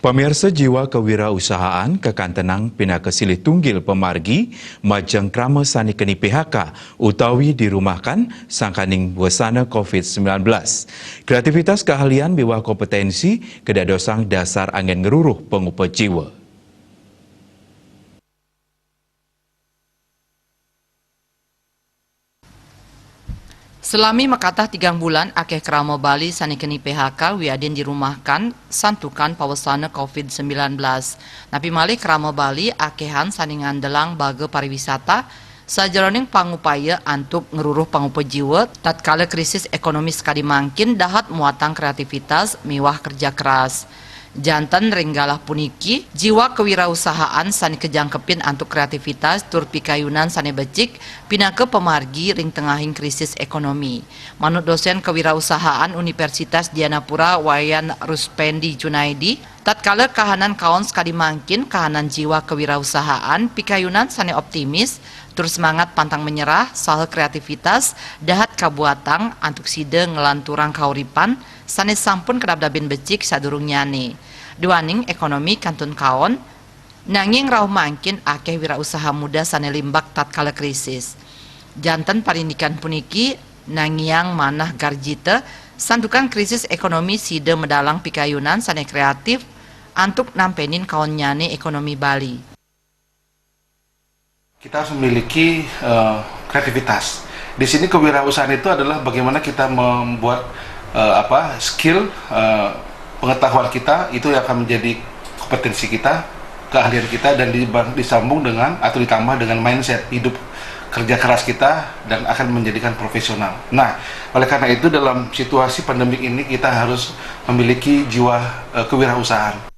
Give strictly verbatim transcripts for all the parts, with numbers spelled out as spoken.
Pamirsa, jiwa kewirausahaan kakantenang pinaka silih tunggil pamargi majeng krama sane keni P H K utawi dirumahkan sangkaning wesana covid sembilan belas. Kreativitas, keahlian miwah kompetensi kadadosang dasar anggen ngruruh pangupa jiwa. Salami makatah tigang bulan, akeh krama Bali sane keni P H K wiadin dirumahkan santukan pawesana covid sembilan belas. Napi malih krama Bali akehan sane ngandelang baga pariwisata sajeroning pangupaya antuk ngruruh pangupa jiwa tatkala krisis ekonomi sakadi mangkin dahat muatang kreativitas miwah kerja keras. Janten ring galah puniki, jiwa kewirausahaan sane kajangkepin antuk kreativitas tur pikayunan sane becik pinaka pamargi ring tengahing krisis ekonomi. Manut dosen kewirausahaan Universitas Dianapura, Wayan Ruspendi Junaidi, tatkala kahanan kaon sakadi mangkin, kahanan jiwa kewirausahaan, pikayunan sane optimis, tur semangat pantang menyerah saha kreativitas dahat kabuatang antuk sida nglanturang kauripan sane sampun kadabdabin becik sadurungnyane. Duaning ekonomi kantun kaon, nanging rauh mangkin akeh wirausaha muda sane limbak tatkala krisis. Janten parindikan puniki nangiang manah garjita, santukan krisis ekonomi sida medalang pikayunan sane kreatif antuk nampenin kaonnyane ekonomi Bali. Kita harus memiliki eh, kreativitas. Di sini kewirausahaan itu adalah bagaimana kita membuat eh, apa skill eh, pengetahuan kita itu yang akan menjadi kompetensi kita, keahlian kita, dan dibang- disambung dengan atau ditambah dengan mindset hidup kerja keras kita dan akan menjadikan profesional. Nah, oleh karena itu dalam situasi pandemik ini kita harus memiliki jiwa eh, kewirausahaan.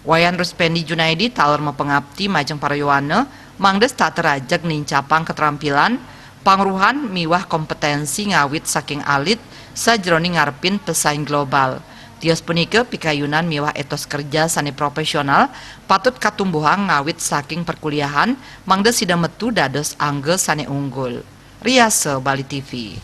Wayan Ruspendi Junaidi taler mapangapti majeng para yowana mangda setata rajeg nincapang katrampilan, pangruhan miwah kompetensi ngawit saking alit sajeroning ngarepin pesaing global. Tios punika pikayunan miwah etos kerja sane profesional patut katumbuhang ngawit saking perkuliahan mangda sida metu dados angga sane unggul. Riasa Bali T V.